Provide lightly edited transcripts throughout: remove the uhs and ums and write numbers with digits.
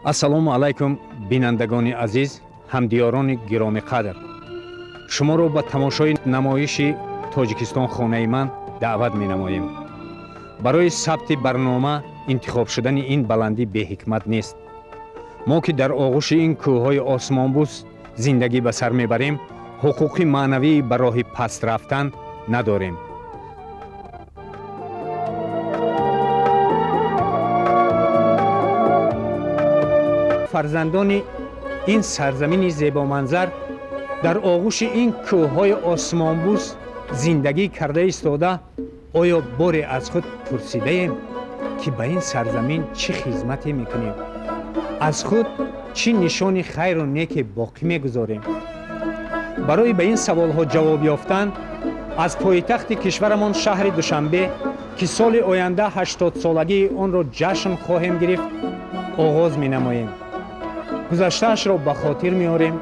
Ассалому алайкум, бинандагони азиз, ҳамдиёрони гиромиқадр. Шуморо ба тамошои намоиши «Тоҷикистон хонаи ман» даъват менамоем. Барои сабти барнома интихоб шудани ин баландӣ беҳикмат нест. Мо ки дар оғӯши ин кӯҳҳои осмонбӯс зиндагӣ ба сар мебарем, ҳуқуқи маънавӣ ба роҳи паст рафтан надорем. Фарзандони ин сарзамини зебоманзар дар оғӯши ин кӯҳҳои осмонбӯс зиндагӣ карда истода, оё боре аз худ пурсидаем, ки ба ин сарзамин чӣ хизмате мекунем, аз худ чӣ нишони хайру неке боқӣ мегузорем? Барои ба ин саволҳо ҷавоб ёфтан аз пойтахти кишварамон, шаҳри Душанбе, ки соли оянда 80-солагии онро ҷашн хоҳем гирифт, оғоз менамоем. Гузаштаашро ба хотир меорем,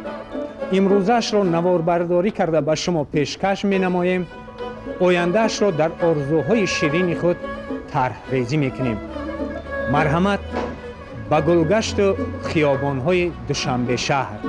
имрӯзаашро наворбардорӣ карда ба шумо пешкаш менамоем, ояндаашро дар орзуҳои ширини худ тарҳрезӣ мекунем. Марҳамат ба гулгашту хиёбонҳои Душанбе шаҳр.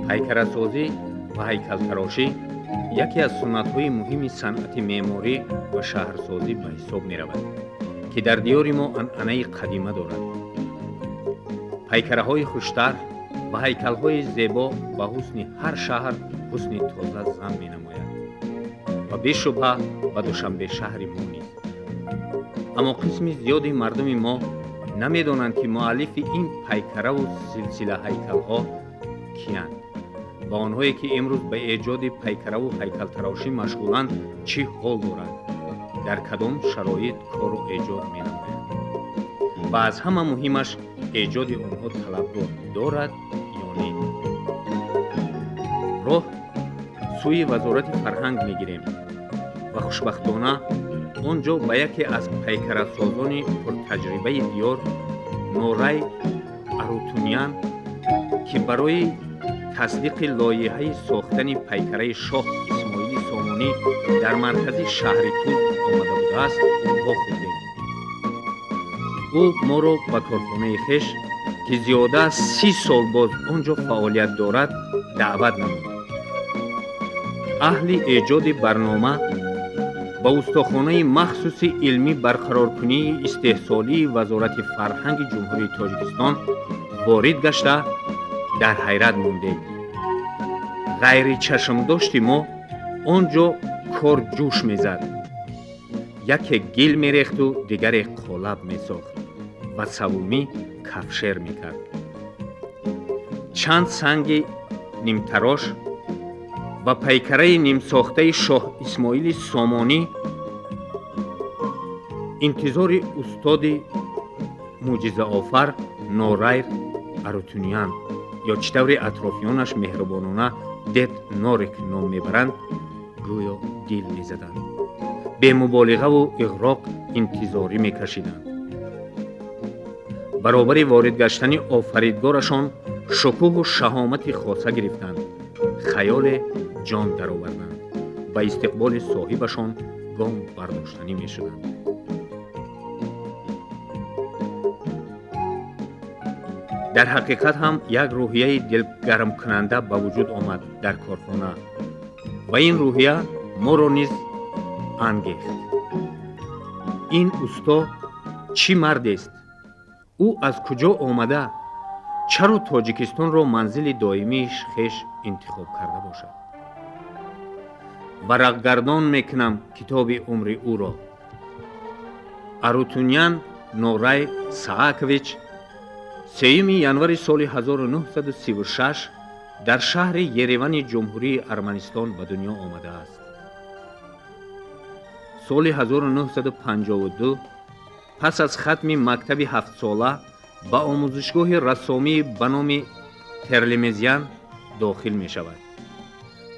Пайкарасозӣ ва ҳайкалтарошӣ яке аз суннатҳои муҳими санъати меъморӣ ва шаҳрсозӣ ба ҳисоб меравад, ки дар диёри мо анъанаи қадима дорад. Пайкараҳои хуштарҳ ва ҳайкалҳои зебо ба ҳусни ҳар шаҳр ҳусни тоза зам менамояд ва бешубҳа ба Душанбе шаҳри мо низ. Аммо қисми зиёди мардуми мо намедонанд, ки муаллифи ин пайкараву силсила ҳайкалҳо киянд ва онҳое ки имрӯз ба эҷоди пайкараву ҳайкалтарошӣ машғуланд, чӣ ҳол доранд, дар кадом шароит кору эҷод менамоянд ва аз ҳама муҳимаш, эҷоди онҳо талабгоҳ дорад ё не. Роҳ сӯи Вазорати фарҳанг мегирем ва хушбахтона он ҷо ба яке аз пайкарасозони пуртаҷрибаи диёр, Норай Арутунян, ки барои тасдиқи лоиҳаи сохтани пайкараи шоҳ Исмоили Сомонӣ дар маркази шаҳри Тӯз омада будааст, вохӯрдем. Ӯ моро ба корхонаи хеш, ки зиёда аз 30 сол боз он ҷо фаъолият дорад, даъват намуд. Аҳли эҷоди барнома ба устохонаи махсуси илмӣ барқароркунии истеҳсолии Вазорати фарҳанги Ҷумҳурии Тоҷикистон ворид гашта, дар ҳайрат мондем. Ғайричашмдошти мо он ҷо кор ҷӯш мезад: яке гил мерехту дигаре қолаб месохт ва савумӣ кафшер мекард. Чанд санги нимтарош ва пайкараи нимсохтаи шоҳ Исмоили Сомонӣ интизори устоди мӯъҷизаофар Норайр Арутюнян, ё чӣ тавре атрофиёнаш меҳрубонона дед Норик ном мебаранд, гӯё дил мезаданд, бемуболиғаву иғроқ интизорӣ мекашиданд. Баробари ворид гаштани офаридгорашон шукӯҳу шаҳомати хоса гирифтанд, хаёле ҷон дароварданд, ба истиқболи соҳибашон гом бардоштанӣ мешуданд. Дар ҳақиқат ҳам як рӯҳияи дилгармкунанда ба вуҷуд омад дар корхона ва ин рӯҳия моро низ ангехт. Ин усто чӣ мардест? Ӯ аз куҷо омада, чаро Тоҷикистонро манзили доимии хеш интихоб карда бошад? Варақгардон мекунам китоби умри ӯро. Арутюнян Норай Саакович 3 январи соли 1936 дар шаҳри Еревани Ҷумҳурии Арманистон ба дунё омадааст. Соли 1952 пас аз хатми мактаби ҳафтсола ба омӯзишгоҳи рассомӣ ба номи Терлемезян дохил мешавад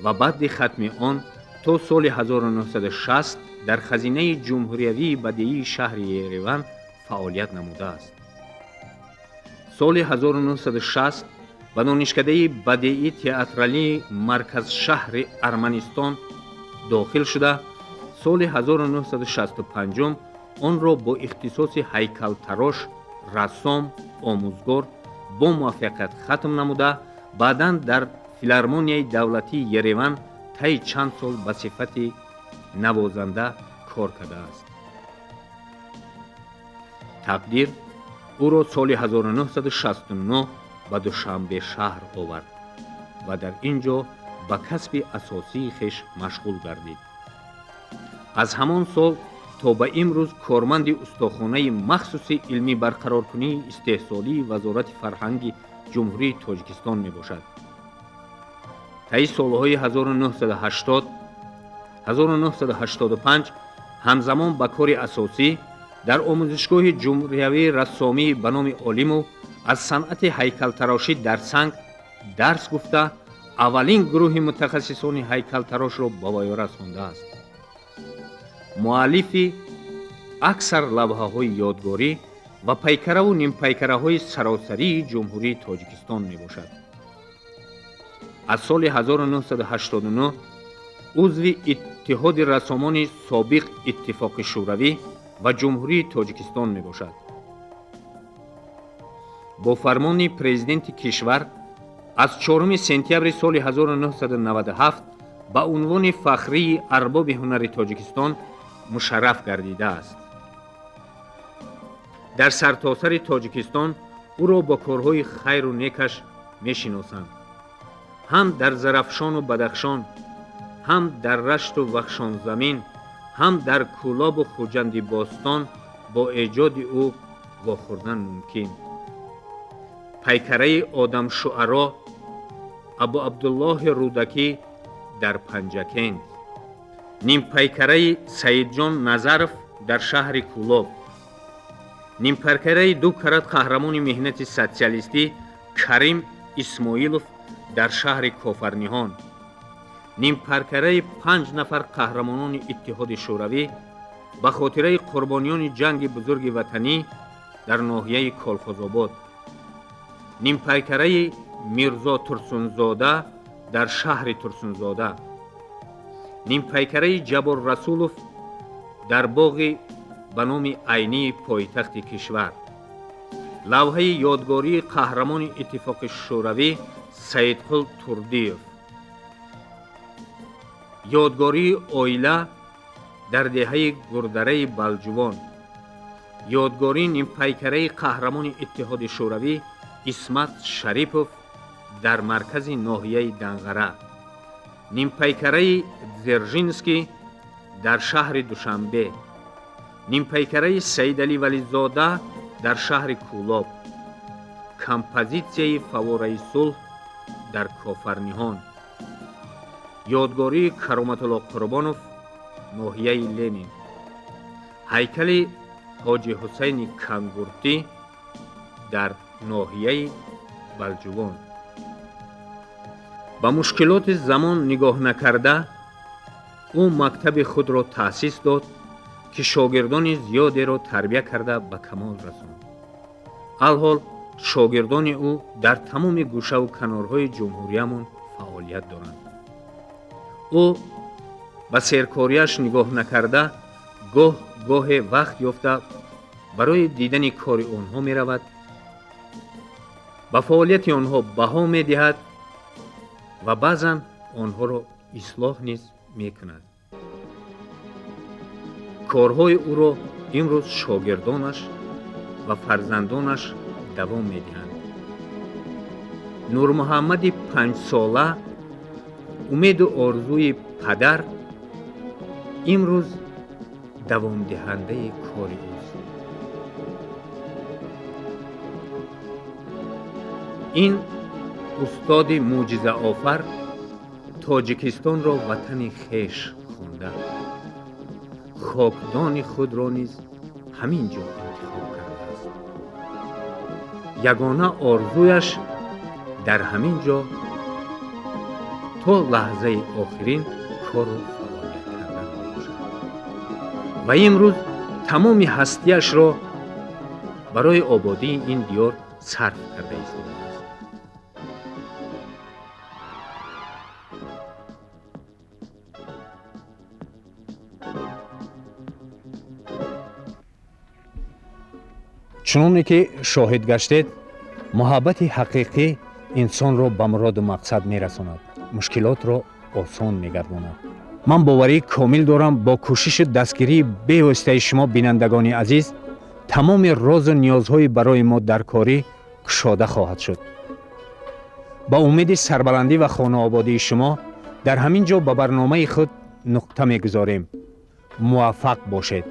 ва баъди хатми он то соли 1960 дар хазинаи ҷумҳуриявии бадеии шаҳри Ереван фаъолият намудааст. Соли 1960 ба донишкадаи бадеӣ театралии марказшаҳри Арманистон дохил шуда, соли 1965 онро бо ихтисоси ҳайкалтарош, рассом, омӯзгор бо муваффақият хатм намуда, баъдан дар филармонияи давлатии Ереван таи чанд сол ба сифати навозанда кор кардааст. Тақдир ӯро соли 1969 ба Душанбе шаҳр овард ва дар ин ҷо ба касби асосии хеш машғул гардид. Аз ҳамон сол то ба имрӯз корманди устохонаи махсуси илмӣ барқароркунии истеҳсолии Вазорати фарҳанги Ҷумҳурии Тоҷикистон мебошад. Таи солҳои 1980 1985 ҳамзамон ба кори асосӣ дар омӯзишгоҳи ҷумҳуриявии рассомӣ ба номи Олимов аз санъати ҳайкалтарошӣ дар санг дарс гуфта, аввалин гурӯҳи мутахассисони ҳайкалтарошро ба воя расондааст. Муаллифи аксар лавҳаҳои ёдгорӣ ва пайкараву нимпайкараҳои саросарии Ҷумҳурии Тоҷикистон мебошад. Аз соли 1989 узви Иттиҳоди рассомони собиқ Иттифоқи Шӯравӣ ва Ҷумҳурии Тоҷикистон мебошад. Бо фармони президенти кишвар аз 4 сентябри соли 1997 ба унвони фахрии арбоби ҳунари Тоҷикистон мушарраф гардидааст. Дар сартосари Тоҷикистон ӯро бо корҳои хайру некаш мешиносанд. Ҳам дар Зарафшону Бадахшон, ҳам дар Рашту Вахшонзамин, ҳам дар Кӯлобу Хуҷанди бостон бо эҷоди ӯ вохӯрдан мумкин. Пайкараи одамшуаро Абуабдуллоҳи Рӯдакӣ дар Панҷакент, нимпайкараи Саидҷон Назаров дар шаҳри Кӯлоб, нимпайкараи ду карат қаҳрамони меҳнати социалистӣ Карим Исмоилов дар шаҳри Кофарниҳон, нимпайкараи 5 нафар қаҳрамонони Иттиҳоди Шӯравӣ ба хотираи қурбониёни ҷанги бузурги ватанӣ дар ноҳияи Колхозобод, нимпайкараи Мирзо Турсунзода дар шаҳри Турсунзода, нимпайкараи Ҷаббор Расулов дар боғи ба номи Айнии пойтахти кишвар, лавҳаи ёдгории қаҳрамони Иттифоқи Шӯравӣ Саидқул Турдиев, ёдгории оила дар деҳаи Гурдараи Балҷувон, ёдгории нимпайкараи қаҳрамони Иттиҳоди Шӯравӣ Исмат Шарипов дар маркази ноҳияи Данғара, нимпайкараи Дзержинский дар шаҳри Душанбе, нимпайкараи Саидалӣ Вализода дар шаҳри Кӯлоб, композитсияи фаввораи сулҳ дар Кофарниҳон, ёдгории Кароматулло Қурбонов, ноҳияи Ленин, ҳайкали Ҳоҷи Ҳусайни Кангуртӣ дар ноҳияи Балҷувон. Ба мушкилоти замон нигоҳ накарда, ӯ мактаби худро таъсис дод, ки шогирдони зиёдеро тарбия карда ба камол расонд. Алҳол шогирдони ӯ дар тамоми гӯшаву канорҳои ҷумҳуриямон фаъолият доранд. Ӯ ба серкориаш нигоҳ накарда, гоҳ гоҳе вақт ёфта барои дидани кори онҳо меравад, ба фаъолияти онҳо баҳо медиҳад ва баъзан онҳоро ислоҳ низ мекунад. Корҳои ӯро имрӯз шогирдонаш ва фарзандонаш давом медиҳанд. Нурмуҳаммади 5-сола умеду орзуи падар имрӯз давомдиҳандаи кори ӯст. Ин устоди мӯъҷизаофар Тоҷикистонро ватани хеш хонда, Хокдони худро низ ҳамин ҷо интихоб кардааст. Ягона орзуяш дар ҳамин ҷо то лаҳзаи охирин кору фаъолият кардан мебошад ва имрӯз тамоми ҳастияшро барои ободии ин диёр сарф карда истодааст. Чуноне ки шоҳид гаштед, муҳаббати ҳақиқӣ инсонро ба муроду мақсад мерасонад, мушкилотро осон мегардонад. Ман боварии комил дорам, бо кӯшишу дастгирии бевоситаи шумо, бинандагони азиз, тамоми розу ниёзҳои барои мо дар корӣ кушода хоҳад шуд. Ба умеди сарбаландӣ ва хонаободии шумо дар ҳамин ҷо ба барномаи худ нуқта мегузорем. Муваффақ бошед.